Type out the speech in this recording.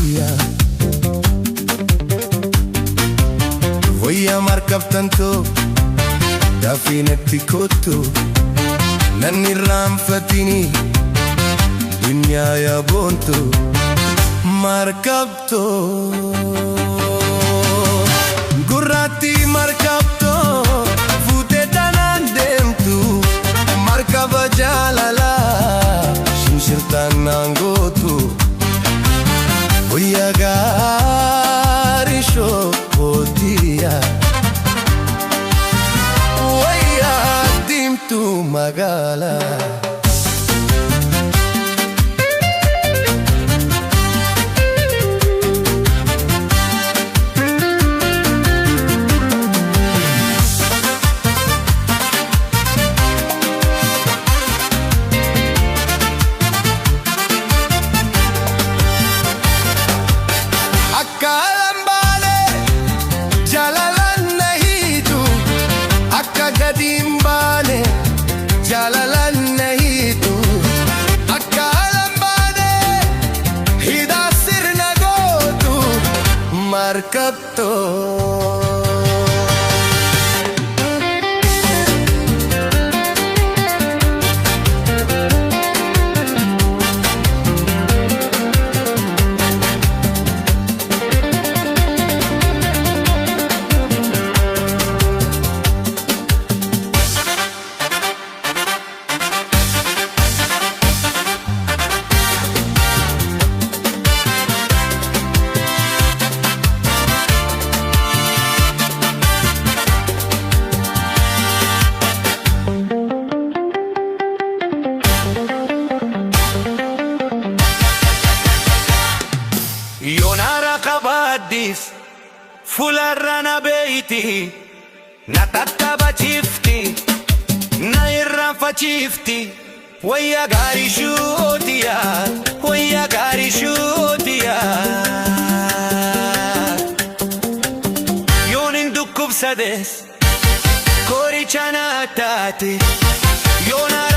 Tiyya. Wayyaa markabtantoo daafinatti kottu, nan irraanfatini, dunyaa yaabontu markabtoo. Gurraatti markabtoo fuutee tanaan deemtu, markaba jaalalaa shinshirtaan naan gootu. Wayyaa gaarii shoobootiya, wayyaa diimtuu magaalaa. Akka lambaale jaalalaan na hiitu, akka gadi hin baane jaalalaan na hiitu, akka lambaale hidhaa sirna gootu markabtoo. Yoonara qabaaddis fuularra na beeyti, na tattabachiifti, na irraanfachiifti. Wayyaa gaarii shuutiya, wayyaa gaarii shuutiya. Yoon hin dhukkubsades qoricha na taate yoona.